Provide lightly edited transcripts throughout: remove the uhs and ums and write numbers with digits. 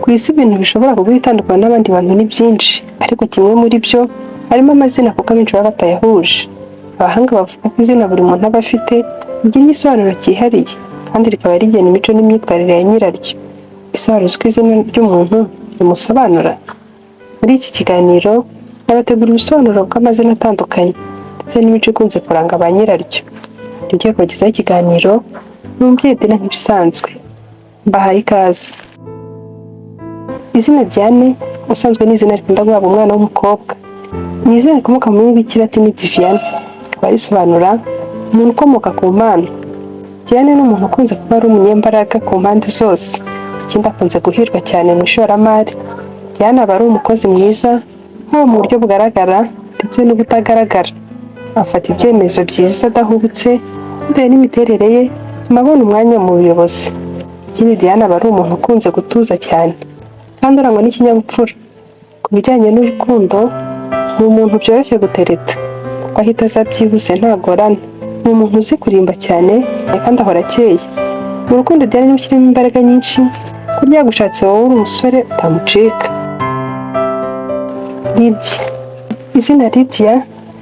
Ku isi ibintu bishobora kuguha itandukana n'abandi bantu ni byinshi, ariko kimwe muri byo harimo amazina, kuko abenshi baba batayahuje. Abahanga bavuga ko izina buri muntu aba afite rigira igisobanuro cyihariye kandi rikaba rigena imico n'imyitwarire ya nyiraryo. Ese wari uzi ko izina ry'umuntu rimusobanura? Muri iki kiganiro nabategura ubusobanuro bw'amazina atandukanye ndetse n'imico ikunze kuranga ba nyiraryo. Ugiye kubagezaho ikiganiro ni umubyeyi Dina nk'ibisanzwe. Mbahaye ikaze. Izina Diane ubusanzwe ni izina rikunda guhabwa umwana w'umukobwa. Ni izina rikomoka mu rurimi rw'Ikilatini Diviana, rikaba risobanura umuntu ukomoka ku Mana. Diane ni umuntu ukunze kuba ari umunyembaraga ku mpande zose. Ikindi, akunze guhirwa cyane mu ishoramari. Diane aba ari umukozi mwiza, haba mu buryo bugaragara ndetse n'ubutagaragara. Afata ibyemezo byiza adahubutse, bitewe n'imiterere ye bituma abona umwanya mu buyobozi. Ikindi, Diane aba ari umuntu ukunze gutuza cyane kandi urangwa n'ikinyabupfura. Ku bijyanye n'urukundo, ni umuntu byoroshye gutereta kuko ahita aza byihuse, ntagorana. Ni umuntu uzi kurimba cyane kandi ahora akeye. Mu rukundo, Diane niwe ushyiramo imbaraga nyinshi ku buryo yagushatse wowe uri umusore utamucika. Lydia. Izina Lydia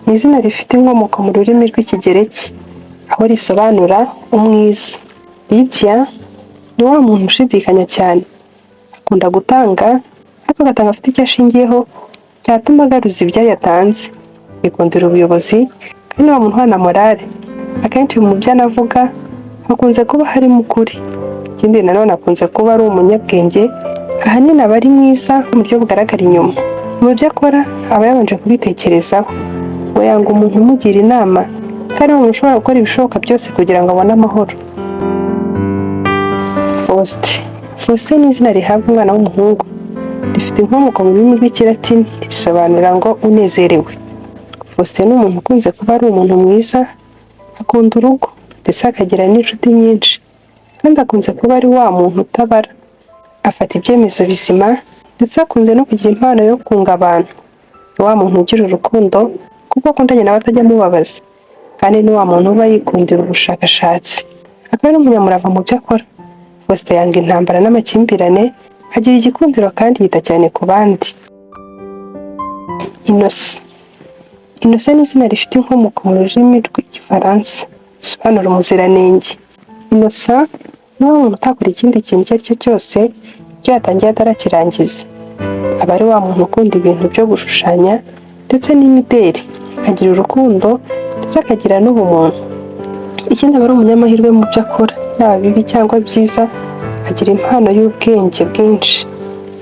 ni izina rifite inkomoko mu rurimi rw'Ikigereki, aho risobanura umwiza. Lydia ni wa muntu ushidikanya cyane, akunda gutanga ariko agatanga afite icyo ashingiyeho cyatuma agaruza ibyo yatanze. Yikundira ubuyobozi kandi ni wa muntu uhana morale. Akenshi mu byo anavuga hakunze kuba harimo ukuri. Ikindi nanone, akunze kuba ari umunyabwenge, ahanini aba ari mwiza mu buryo bugaragara inyuma. Mu byo akora aba yabanje kubitekerezaho. We yanga umuntu umugira inama kandi ni umuntu ushobora gukora ibishoboka byose kugira ngo abone amahoro. Faustin. Faustin ni izina rihabwa umwana w'umuhungu. Rifite inkomoko mu rurimi rw'Ikilatini, risobanura ngo unezerewe. Faustin ni umuntu ukunze kuba ari umuntu mwiza, akunda urugo ndetse akagira n'inshuti nyinshi, kandi akunze kuba ari wa muntu utabara. Afata ibyemezo bizima ndetse akunze no kugira impano yo kunga abantu. Ni wa muntu ugira urukundo kuko akundanye nawe atajya amubabaza, kandi ni wa muntu uba yikundira ubushakashatsi, akaba ari n'umunyamurava mu byo akora. Faustin yanga intambara n'amakimbirane, agira igikundiro kandi yita cyane ku bandi. Innocent. Innocent ni izina rifite inkomoko mu rurimi rw'Igifaransa, risobanura umuziranenge. Innocent ni wa muntu utakora ikindi kintu icyo ari cyo cyose icyo yatangiye atarakirangiza. Aba ari wa muntu ukunda ibintu byo gushushanya ndetse n'imideri, agira urukundo ndetse akagira n'ubumuntu. Ikindi, aba ari umunyamahirwe mu byo akora, yaba bibi cyangwa byiza, agira impano y'ubwenge bwinshi.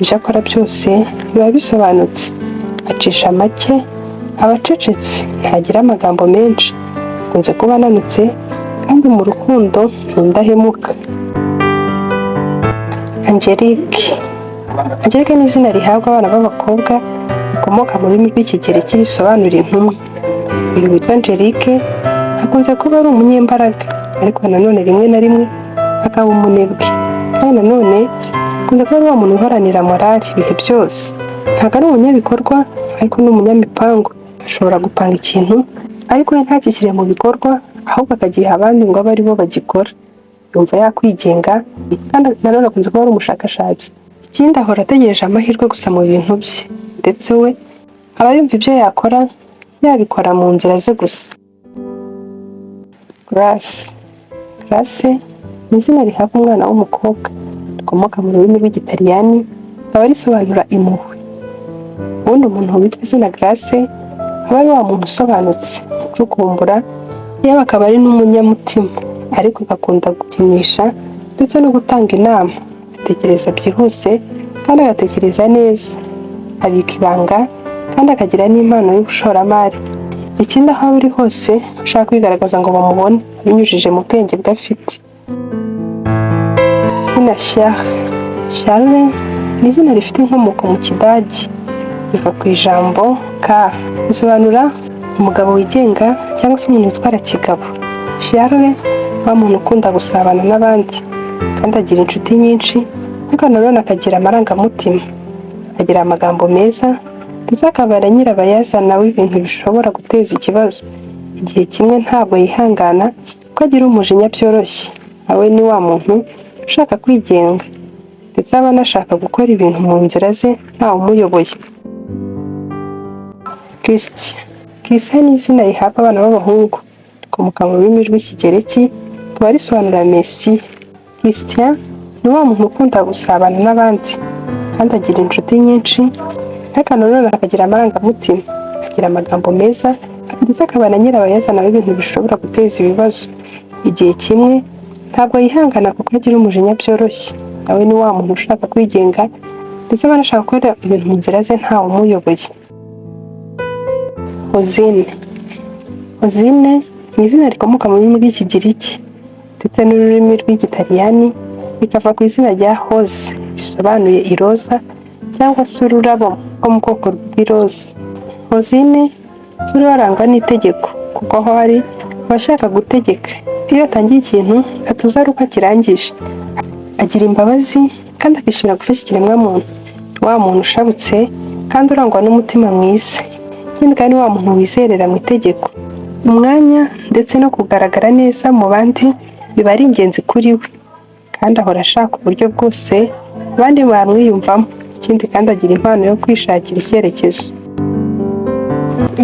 Ibyo akora byose biba bisobanutse. Acisha make, aba acecetse, ntagira amagambo menshi, akunze kuba ananutse kandi mu rukundo ni indahemuka. Angelique. Angelique ni izina rihabwa abana b'abakobwa, rikomoka mu rurimi rw'Ikigereki, risobanura intumwa. Uyu witwa Angelique akunze kuba ari umunyembaraga, ariko nanone rimwe na rimwe akaba umunebwe, kandi nanone akunze kuba ari wa muntu uharanira morali ibihe byose. Ntabwo ari umunyabikorwa, ariko ni umunyamipango. Ashobora gupanga ikintu ariko we ntagishyire mu bikorwa, ahubwo akagiha abandi ngo abe aribo bagikora. Yumva yakwigenga kandi nanone akunze kuba ari umushakashatsi. Ikindi, ahora ategereje amahirwe gusa mu bintu bye, ndetse we aba yumva ibyo yakora yabikora mu nzira ze gusa. Grace. Grace ni izina rihabwa umwana w'umukobwa, rikomoka mu rurimi rw'Igitaliyani, rikaba risobanura impuhwe. Ubundi umuntu witwa izina Grace aba ari wa muntu usobanutse, ucukumbura, yewe akaba ari n'umunyamutima, ariko agakunda gukinisha ndetse no gutanga inama. Atekereza byihuse kandi agatekereza neza, abika ibanga kandi akagira n'impano y'ubushoramari. Ikindi, aho aba ari hose ashaka kwigaragaza ngo bamubone abinyujije mu bwenge bwe afite. Izina Charles. Charles ni izina rifite inkomoko mu Kidage, riva ku ijambo Karl, risobanura umugabo wigenga cyangwa se umuntu witwara kigabo. Charles wa muntu ukunda gusabana n'abandi kandi agira inshuti nyinshi, ariko nanone akagira amarangamutima, agira amagambo meza ndetse akaba na nyirabayazana w'ibintu bishobora guteza ikibazo. Igihe kimwe ntabwo yihangana kuko agira umujinya byoroshye. Nawe ni wa muntu ushaka kwigenga ndetse akaba ari n'umuntu ukunda gusoma. Ndetse aba anashaka gukora ibintu mu nzira ze ntawe umuyoboye. Christian. Christian ni izina rihabwa abana b'abahungu, rikomoka mu rurimi rw'Ikigereki, rikaba risobanura Mesiya. Christian ni wa muntu ukunda gusabana n'abandi kandi agira inshuti nyinshi, ariko nanone akagira amarangamutima, agira amagambo meza ndetse akaba na nyirabayazana w'ibintu bishobora guteza ibibazo. Igihe kimwe ntabwo yihangana kuko agira umujinya byoroshye. Nawe ni wa muntu ushaka kwigenga, ndetse aba anashaka gukora ibintu mu nzira ze ntawe umuyoboye. Hozine. Hozine ni izina rikomoka mu rurimi rw'Ikigiriki ndetse n'ururimi rw'Igitaliyani, rikava ku izina rya Rose, bisobanuye iroza cyangwa se ururabo rwo mu bwoko bw'iroza. Hozine buriya arangwa n'itegeko, kuko aho ari aba ashaka gutegeka. Iyo atangiye ikintu atuza ari uko akirangije. Agira imbabazi kandi akishimira gufasha ikiremwamuntu. Ni wa muntu ushabutse kandi urangwa n'umutima mwiza. Ikindi kandi ni wa muntu wizerera mu itegeko. Umwanya ndetse no kugaragara neza mu bandi biba ari ingenzi kuri we, kandi ahora ashaka uburyo bwose abandi bamwiyumvamo. Ikindi kandi agira impano yo kwishakira icyerekezo.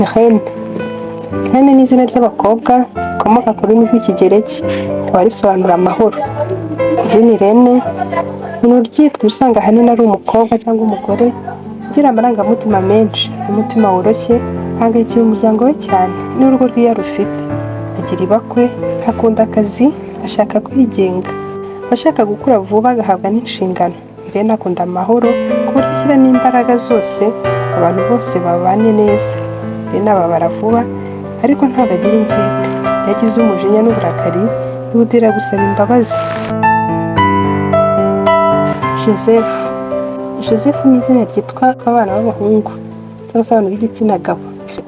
Irene. Irene ni izina ry'abakobwa rikomoka ku rurimi rw'Ikigereki, rikaba risobanura amahoro. Izina Irene ni uryitwa usanga ahanini ari umukobwa cyangwa umugore ugira amarangamutima menshi n'umutima woroshye, ahangayikira umuryango we cyane n'urugo rwe iyo arufite. Agira ibakwe, akunda akazi, ashaka kwigenga. Aba ashaka gukura vuba agahabwa n'inshingano. Irene akunda amahoro ku buryo ashyiramo imbaraga zose ngo abantu bose babane neza. Irene ababara vuba ariko ntabwo agira inzika. Iyo agize umujinya n'uburakari yihutira gusaba imbabazi. Joseph. Joseph ni izina ryitwa abana b'abahungu cyangwa se abantu b'igitsina gabo.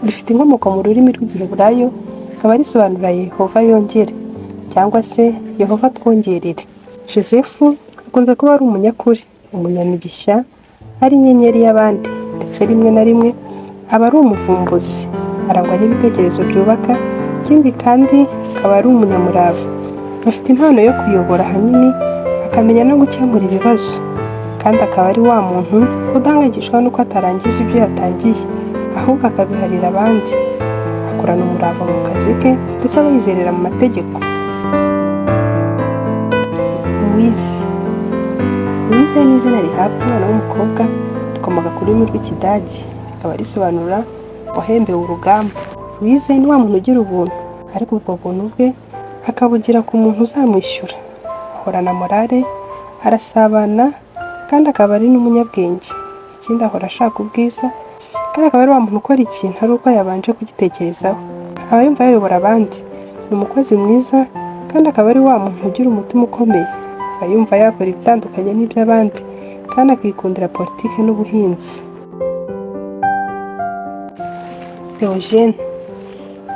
Rifite inkomoko mu rurimi rw'Igiheburayo, rikaba risobanura Yehova yongere cyangwa se Yehova twongerere. Joseph akunze kuba ari umunyakuri, umunyamigisha, ari inyenyeri y'abandi, ndetse rimwe na rimwe aba ari umuvumbuzi. Arangwa n'ibitekerezo byubaka, ikindi kandi akaba ari umunyamurava. Afite impano yo kuyobora ahanini, akamenya no gukemura ibibazo, kandi akaba ari wa muntu udahangayikishwa n'uko atarangije ibyo yatangiye, ahubwo akabiharira abandi. Akorana umurava mu kazi ke ndetse aba yizerera mu mategeko. Louise. Louise ni izina rihabwa umwana w'umukobwa, rikomoka ku rurimi rw'Ikidage, rikaba risobanura wahembewe urugamba. Louise ni wa muntu ugira ubuntu, ariko ubwo buntu bwe akabugira ku muntu uzamwishyura. Ahorana morale, arasabana kandi akaba ari n'umunyabwenge. Ikindi ahora ashaka ubwiza, kandi akaba ari wa muntu ukora ikintu ari uko yabanje kugitekerezaho. Aba yumva yayobora abandi. Ni umukozi mwiza kandi akaba ari wa muntu ugira umutima ukomeye. Aba yumva yakora ibitandukanye n'iby'abandi kandi akikundira politiki n'ubuhinzi. Theogene.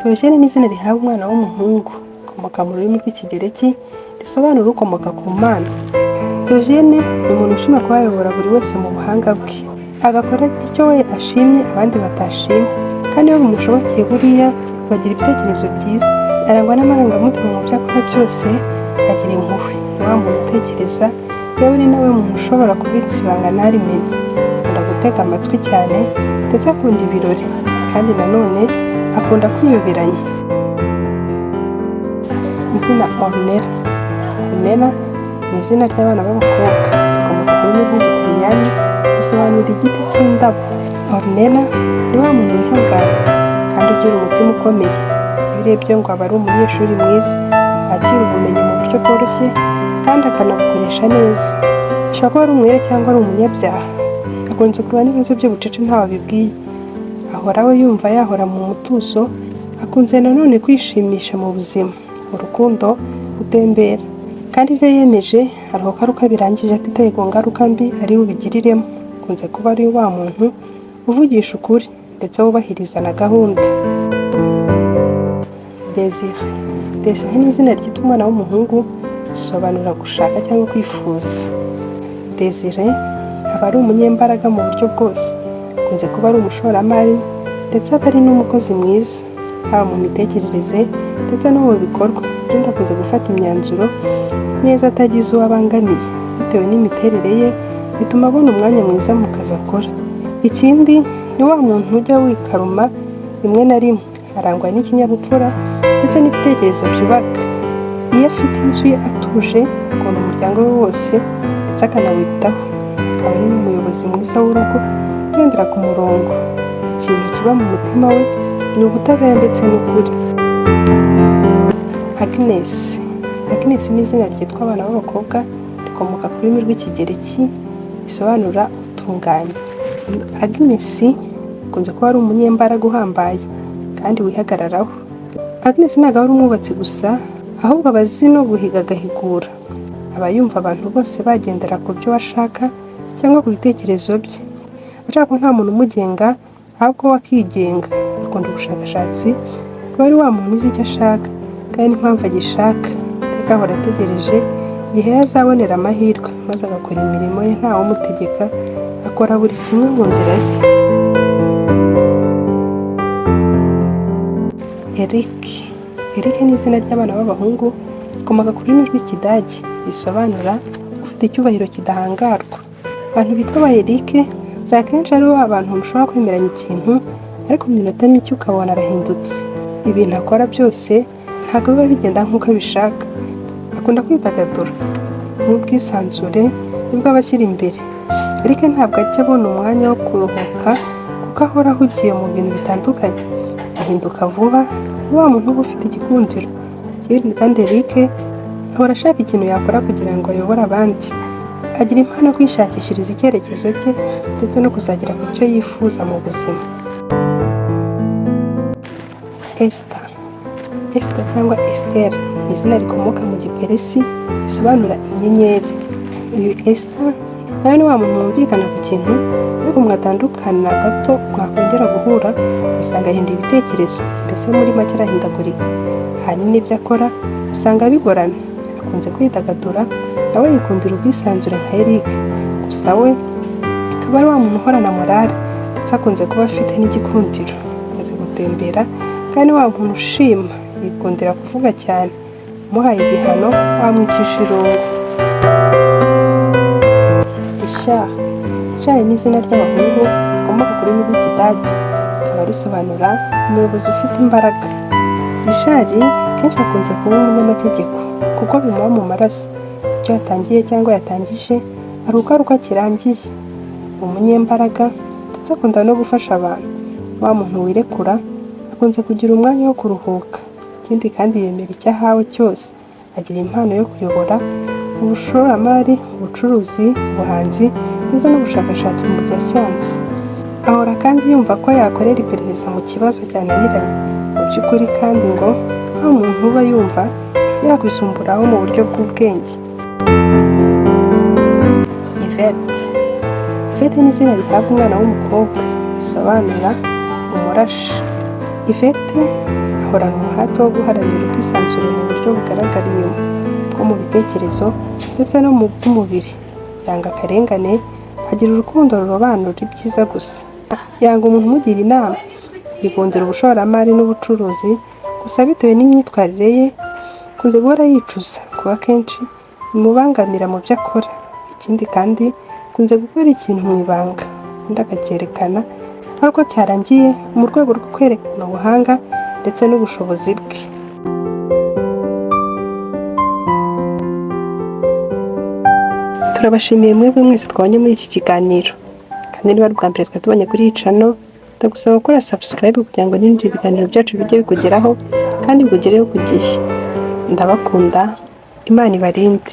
Theogene ni izina rihabwa umwana w'umuhungu, rikomoka mu rurimi rw'Ikigereki, risobanura ukomoka ku Mana. Theogene ni umuntu ushobora kuba yayobora buri wese mu buhanga bwe, agakora icyo we ashimye abandi batashimye, kandi iyo bimushobokeye buriya bagira ibitekerezo byiza. Arangwa n'amarangamutima mu byo akora byose, agira impuhwe. Ni wa muntu utekereza, yewe ni nawe muntu ushobora kubitsa ibanga ntarimenye. Akunda gutega amatwi cyane ndetse akunda ibirori, kandi nanone akunda kwiyoberanya. Izina Ornella. Ornella ni izina ry'abana b'abakobwa, rikomoka ku rurimi rw'Igitaliyani, risobanura igiti cy'indabo. Ornella ni wa muntu wihangana kandi ugira umutima ukomeye. Iyo urebye ngo aba ari umunyeshuri mwiza, wakira ubumenyi mu buryo bworoshye kandi akanabukoresha neza. Ashobora kuba ari umwere cyangwa ari umunyabyaha. Akunze kurwana n'ibibazo by'ubucece ntawe abibwiye. Ahora we yumva yahora mu mutuzo, akunze nanone kwishimisha mu buzima, mu rukundo, gutembera. Kandi ibyo yiyemeje aruhuka ari uko abirangije atitaye ku ngaruka mbi ari bubigiriremo. Akunze kuba ari wa muntu uvugisha ukuri ndetse wubahiriza na gahunda. Desire. Desire ni izina ryitwa umwana w'umuhungu, risobanura gushaka cyangwa kwifuza. Desire aba ari umunyembaraga mu buryo bwose, akunze kuba ari umushoramari ndetse aba ari n'umukozi mwiza, haba mu mitekerereze ndetse no mu bikorwa. Ikindi akunze gufata imyanzuro neza atagize uwo abangamiye, bitewe Bitewe n'imiterere ye, bituma abona umwanya mwiza mu kazi akora. Ikindi, ni wa muntu ujya wikaruma rimwe na rimwe, arangwa n'ikinyabupfura ndetse n'ibitekerezo byubaka. Iyo afite inzu ye atuje, akunda umuryango we wose ndetse akanawitaho, akaba ari n'umuyobozi mwiza w'urugo ugendera ku murongo. Ikintu kiba mu mutima we ni ubutabera ndetse n'ukuri. Agnes. Agnes ni izina ryitwa abana b'abakobwa, rikomoka ku rurimi rw'Ikigereki, risobanura utunganye. Agnes akunze kuba ari umunyembaraga uhambaye kandi wihagararaho. Agnes ntabwo ari umwubatsi gusa, ahubwo aba azi no guhiga agahigura. Aba yumva abantu bose bagendera ku byo ashaka cyangwa ku bitekerezo bye. Ashaka ko nta muntu umugenga, ahubwo we akigenga. Akunda ubushakashatsi, kuba ari wa muntu uzi icyo ashaka kandi n'impamvu agishaka. Iteka ahora ategereje igihe yazabonera amahirwe maze agakora imirimo ye ntawumutegeka, akora buri kimwe mu nzira ze. Eric. Eric ni izina ry'abana b'abahungu, rikomoka ku rurimi rw'Ikidage, risobanura ufite icyubahiro kidahangarwa. Abantu bitwa ba Eric usanga akenshi ari ba bantu mushobora kwemeranya ikintu, ariko mu minota mike ukabona arahindutse. Ibintu akora byose ntabwo biba bigenda nk'uko abishaka. Akunda kwidagadura, ubwisanzure nibwo aba ashyira imbere. Eric ntabwo ajya abona umwanya wo kuruhuka kuko ahora ahugiye mu bintu bitandukanye. Ahinduka vuba, ni wa muntu uba ufite igikundiro. Ikindi kandi, Eric ahora ashaka ikintu yakora kugira ngo ayobore abandi. Agira impano yo kwishakishiriza icyerekezo cye ndetse no kuzagera ku cyo yifuza mu buzima. Esther. Esther cyangwa Esther ni izina rikomoka mu Giperesi, risobanura inyenyeri. Uyu Esther nawe ni wa muntu mwumvikana ku kintu, ariko mwatandukana gato mwakongera guhura ugasanga ahinduye ibitekerezo, mbese muri make arahindagurika. Ahanini ibyo akora usanga bigoramye. Akunze kwidagadura, nawe yikundira ubwisanzure nka Eric, gusa we akaba ari wa muntu uhorana morale ndetse akunze kuba afite n'igikundiro. Akunze gutembera kandi ni wa muntu ushima, yikundira kuvuga cyane. Umuhaye igihano wamwicisha irungu. Richard. Richard ni izina ry'abahungu rikomoka ku rurimi rw'Ikidage, rikaba risobanura umuyobozi ufite imbaraga. Richard kenshi akunze kuba umunyamategeko kuko bimuba mu maraso. Icyo yatangiye cyangwa yatangije aruka ari uko akirangiye. Ni umunyembaraga ndetse akunda no gufasha abantu. Wa muntu wirekura, akunze kugira umwanya wo kuruhuka. Ikindi kandi, yemera icyo ahawe cyose. Agira impano yo kuyobora, ubushoramari, ubucuruzi, ubuhanzi ndetse n'ubushakashatsi mu bya siyansi. Ahora kandi yumva ko yakorera iperereza mu kibazo cyananiranye. Mu by'ukuri kandi ngo nta muntu uba yumva yakwisumburaho mu buryo bw'ubwenge. Yvette. Yvette ni izina rihabwa umwana w'umukobwa, risobanura umurashi. Yvette ahorana umuhate wo guharanira ubwisanzure mu buryo bugaragara inyuma, bwo mu bitekerezo ndetse no mu bw'umubiri. Yanga akarengane, agira urukundo rurobanura ibyiza gusa. Yanga umuntu umugira inama. Yikundira ubushoramari n'ubucuruzi, gusa bitewe n'imyitwarire ye akunze guhora yicuza kuko akenshi bimubangamira mu byo akora. Ikindi kandi, akunze gukora ikintu mu ibanga, ubundi akacyerekana ari uko cyarangiye, mu rwego rwo kwerekana ubuhanga ndetse n'ubushobozi bwe. Turabashimiye mwebwe mwese twabonye muri iki kiganiro. Kandi niba ari ubwa mbere twari tubonye kuri iyi channel, ndagusaba gukora subscribe kugira ngo n'ibindi biganiro byacu bijye bikugeraho kandi bikugereho ku gihe. Ndabakunda, Imana ibarinde.